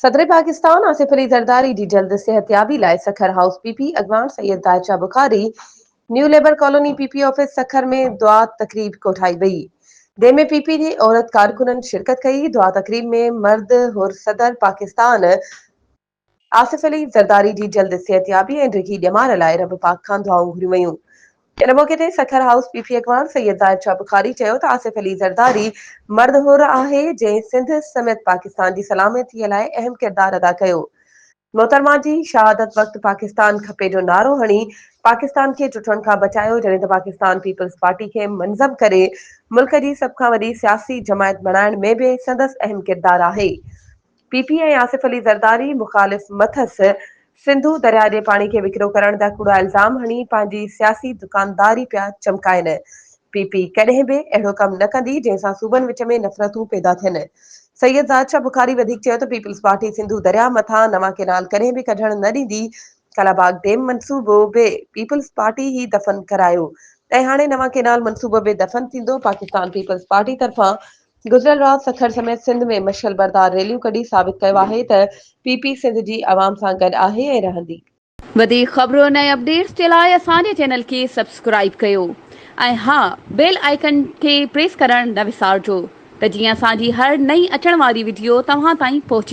صدر پاڪستان آصف علي زرداري جي جلد صحتيابي لاء سکر هائوس پي پي اڳواڻ Syed Zahid Shah Bukhari new labour colony P P office Sukkur ۾ دعا تقريب ڪوٺائي وئي جنهن ۾ پي پي جي عورت ڪارڪنن شرڪت ڪئي دعا تقريب ۾ مرد حر صدر پاڪستان آصف علي زرداري جي جلد صحتيابي ۽ ڊگهي ڄمار لاء رب پاڪ کان دعائون گهريون ويون. ان موقعي تي سکر هائوس پي پي اڳواڻ سيد زاهد شاهه بخاري چيو ته آصف علي زرداري مرد حر آهي جنهن سنڌ سميت پاڪستان جي سلامتي لاء اهم ڪردار ادا ڪيو. محترمه جي شهادت وقت پاڪستان کپي جو نعرو هڻي پاڪستان کي ٽٽڻ کان بچايو جڏهن ته پاڪستان پيپلز پارٽي کي منظم ڪري ملڪ جي سڀ کان وڏي سياسي جماعت بڻائڻ ۾ به سندس اهم ڪردار آهي. پي پي ۽ آصف علي زرداري مخالف مٿس سنڌو درياء جي پاڻي کي وڪرو ڪرڻ جا ڪوڙا الزام هڻي پنهنجي سياسي دڪانداري پيا چمڪائن. پي پي ڪڏهن به اهڙو ڪم نه ڪندي جنهن سان صوبن وچ ۾ نفرتون پيدا ٿين. سيد زاهد شاهه بخاري وڌيڪ چيو ته پيپلز پارٽي سنڌو درياء مٿان نوان ڪينال ڪڏهن به ڪڍڻ نه ڏيندي، ڪالاباغ ڊيم منصوبو به پيپلز پارٽي ئي دفن ڪرايو ۽ هاڻي نوان ڪينال منصوبو به دفن ٿيندو، پاڪستان پيپلز پارٽي طرفان گذريل رات سکر سميت سنڌ ۾ مشعل بردار ريليون ڪڍي ثابت ڪيو آهي ته پي پي سنڌ جي عوام سان گڏ آهي ۽ رهندي. وڌيڪ خبرن ۽ اپڊيٽس جي لاء اسان جي چينل کي سبسڪرائيب ڪيو ۽ ها بيل آئيڪن کي پريس ڪرڻ نه وسارجو ته جيئن اسان جي هر نئين اچڻ واري وڊيو توهان تائين پهچي.